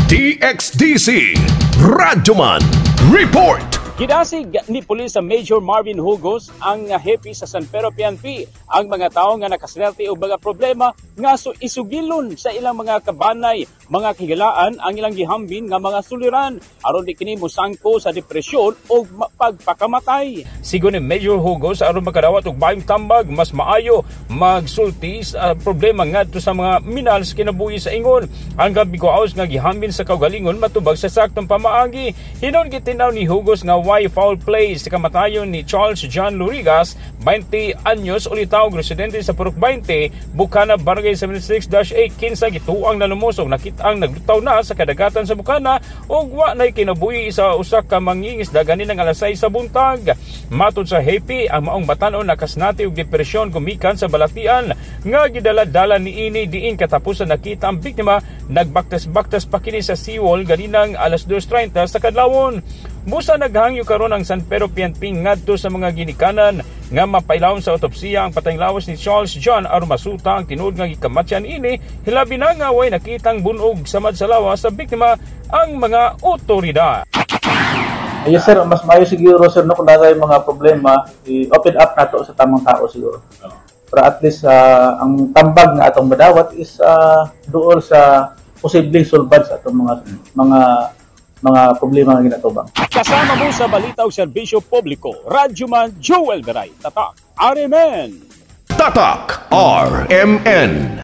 DXDC Radyoman Report. Gidasig ni Pulis sa Major Marvin Hugos ang hepe sa San Pedro PNP ang mga tawo nga nakaswerte og mga problema nga so isugilon sa ilang mga kabanay, mga kahigalaan ang ilang gihambin nga mga suliran aron di kini mosangko sa depresyon o pagpakamatay. Sigon ni Major Hugos, aron makadawat og maayong tambag, mas maayo magsulti sa problema ngadto sa mga minahal sa kinabuhi. Sa ingon, ang kabiguaos nga gihambin sa kaugalingon matubag sa saktong pamaagi. Hinon gitinaw ni Hugos nga way foul play sa kamatayon ni Charles John Lurigas, 20 anyos, ulitaw residente sa Purok 20, Bukana, Barangay 76-8, kinsa gituang nalumusog nakita ang naglutaw na sa kadagatan sa Bukana ug wa nay kinabuhi sa usa ka mangingisda ganinang alas 6 sa buntag. Matod sa hepe, ang maong batan-on nakasnati og depresyon gumikan sa balatian nga gidala-dala niini, diin katapusan nakita ang biktima nagbaktas-baktas pa kini sa seawall ganinang alas 2:30 sa kadlawon. Busa naghangyo karon ang San Pedro PNP ngadto sa mga ginikanan nga mapailawon sa otopsiya ang patayng lawas ni Charles John aron masuta ang tinuod nga gikamatyan ini, hilabi na nga way nakitang bunog samad sa lawas sa biktima ang mga otoridad. Yes sir, mas maayo siguro, sir, no, kung naa mga problema, i-open up nato sa tamang tao siguro. Para at least ang tambag nga atong madawat is duol sa posibleng sulbad sa atong mga problema nga ginatubang. Kasama mo sa balita ug serbisyo publiko, Radyoman Joel Beray, Tatak, RMN. Tatak RMN.